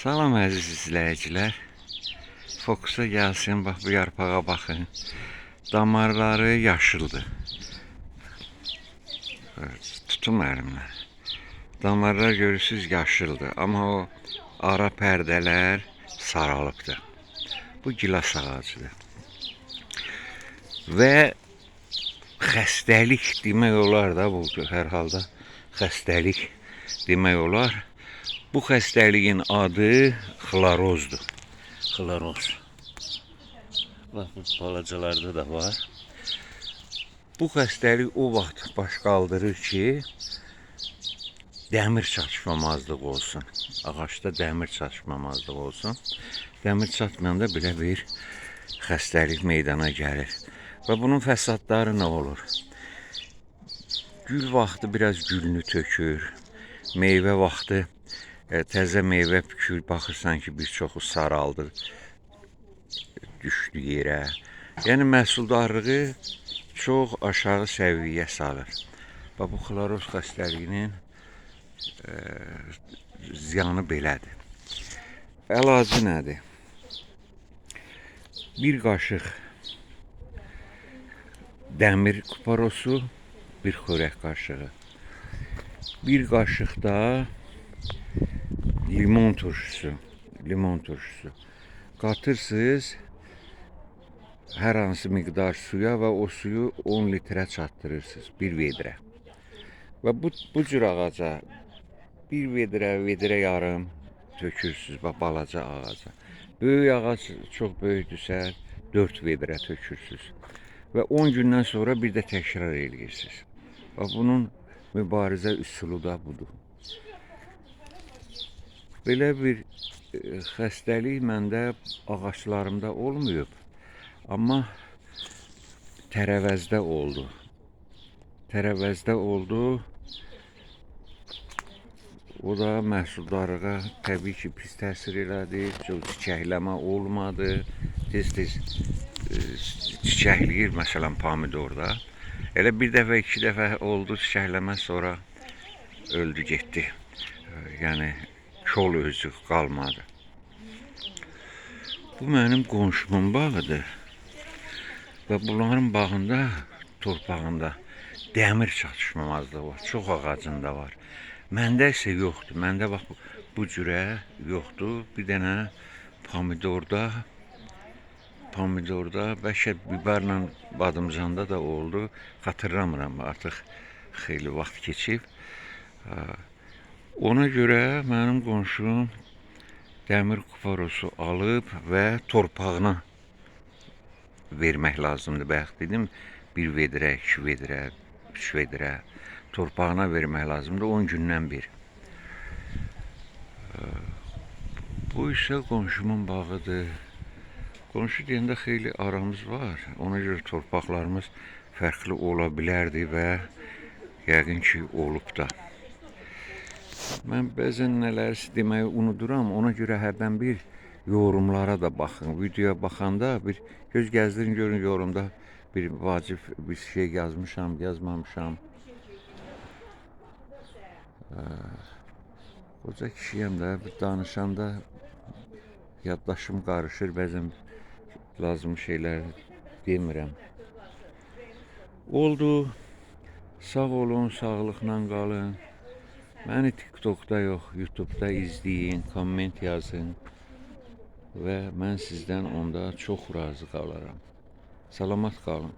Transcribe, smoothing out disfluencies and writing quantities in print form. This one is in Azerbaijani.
Salam əziz izləyicilər. Fokusa gəlsin, bax bu yarpağa baxın. Damarları yaşıldır. Evet, tutum əlimlə. Damarlar görürsüz yaşıldır, amma o ara pərdələr saralıbdır. Bu gilas ağacıdır. Və xəstəlik demək olar da bu hər halda xəstəlik demək olar. Bu xəstəliyin adı xlorozdur. Xloroz. Bax bu balacalarda da var. Bu xəstəlik o vaxt baş qaldırır ki, dəmir çatışmamazlığı olsun. Ağacda dəmir çatışmamazlığı olsun. Dəmir çatmayanda belə bir xəstəlik meydana gəlir. Və bunun fəsadları nə olur? Gül vaxtı biraz gülünü tökür. Meyvə vaxtı təzə meyvə bükür. Baxırsan ki, bir çoxu saraldı, düşdü yerə. Yəni məhsuldarlığı çox aşağı səviyyəyə salır. Bax bu xloroz xəstəliyinin ziyanı belədir. Əlacı nədir? Bir qaşıq dəmir kuparosu, bir xörək qaşığı. Bir qaşıq da limon turşusu, limon turşusu. Qatırsınız hər hansı miqdar suya və o suyu 10 litrə çatdırırsınız, bir vedrə. Və bu cür ağaca bir vedrə, vedrə yarım tökürsünüz, bax balaca ağaca. Böyük ağac çox böyükdürsə 4 vedrə tökürsünüz. Və 10 gündən sonra bir də təkrar eləyirsiniz. Bax bunun mübarizə üsulu da budur. Belə bir xəstəlik məndə ağaclarımda olmayıb. Amma tərəvəzdə oldu. Tərəvəzdə oldu. O da məhsuldarlığa təbii ki, pis təsir elədi. Çox çiçəkləmə olmadı. Tez-tez çiçəkləyir məsələn pomidorda. Elə bir dəfə, iki dəfə oldu çiçəkləmə, sonra öldü, getdi. Yəni kol özü qalmadı. Bu mənim qonşumun bağıdır. Və bunların bağında, torpağında dəmir çatışmamazlığı var. Çox ağacında var. Məndə isə yoxdur. Məndə bax bu cürə yoxdur. Bir dənə pomidorda, bəlkə biberlə badımcanda da oldu. Xatırlamıram artıq, xeyli vaxt keçib. Ona görə mənim qonşum dəmir kuparosu alıb və torpağına vermək lazımdır. Bayaq dedim, bir vedrə, iki vedrə, üç vedrə torpağına vermək lazımdır 10 gündən bir. Bu isə qonşumun bağıdır. Qonşu deyəndə xeyli aramız var. Ona görə torpaqlarımız fərqli ola bilərdi və yəqin ki, olub da. Mən bəzən nələrsə deməyi unuduram. Ona görə hərdən bir yorumlara da baxın. Videoya baxanda bir göz gəzdirin, görün yorumda bir vacib bir şey yazmışam, yazmamışam. Qoca kişiyəm də, bir danışanda yaddaşım qarışır, bəzən lazım şeylər demirəm. Oldu. Sağ olun, sağlıqla qalın. Məni TikTokda yox, YouTube'da izləyin, komment yazın və mən sizdən onda çox razı qalaram. Salamat qalın.